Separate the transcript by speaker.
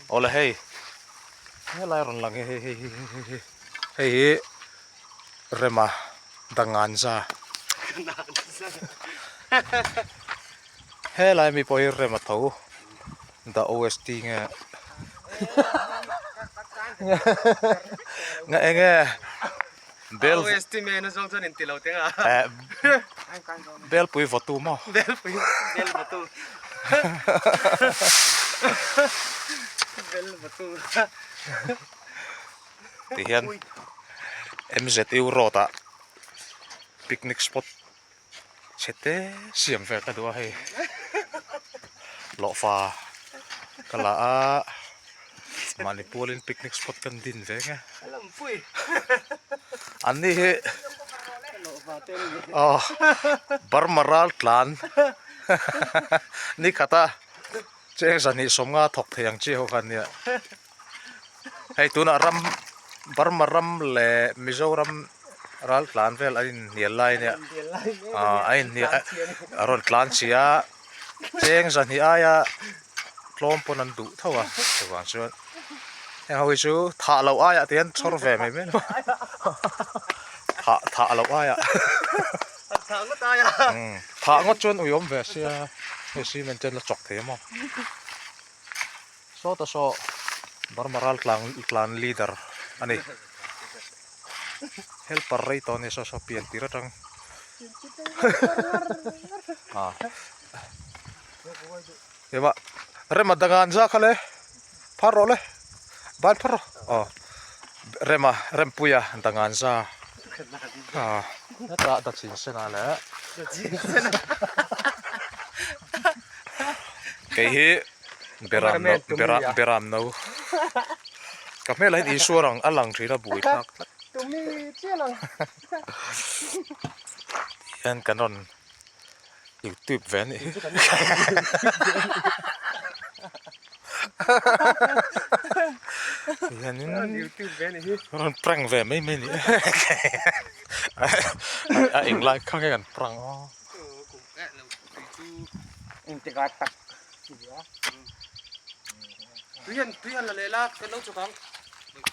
Speaker 1: Awle hei helai rawn lang hi hei hei hei hei hei hei hi Rema Danganza helai mi pawh hi Rema tho the OST nge nge enge Bel
Speaker 2: OST me na zawng chuan in ti lo teng a.
Speaker 1: Belpui vawtu maw?
Speaker 2: Belpui bel vawtu. Bel vawtu.
Speaker 1: Ti hian MZU road ah picnic spot chhe te siam vel ka duh a hei lawhfa ka la a mahni pualin picnic spot kan din ve nge an ni hi aw Burma ral tlan ni khata cheng zahnih sawmnga thawk thei ang chi ho kha an nia hei tunah ram Burma ram leh Mizoram ral tlan vel an inhnial lai ania ah a inhnial a rawn tlan chhi a cheng zahnih aia tlawm pawn an duh tho a chuvang chuan heng ho hi chu thah loh aiah te hian chhawr ve mai mai lo thah thah loh aiah thah ngawt chuan ui awm ve sia hei cement te an la chawk thei a maw. Sawta saw Burma ral tlang tlan leader a ni. Helper rei tawh a ni saw saw pian tir atang ah ema rema danga an za kha le phar rawh le ban phar rawh aw rema rempuia danga an za ah hetah dachin sena leh Kei hi beram no beram beram no ka hmelah hian Isua rang a lang thin a bui thlak tlat hian kan rawn youtube ve a nih hi hianin rawn prank ve mai mai a nih hi a englai kha nge kan prank aw.
Speaker 2: Engtikah tak tia. Tui han tui han la leh la kan lo chhuk ang.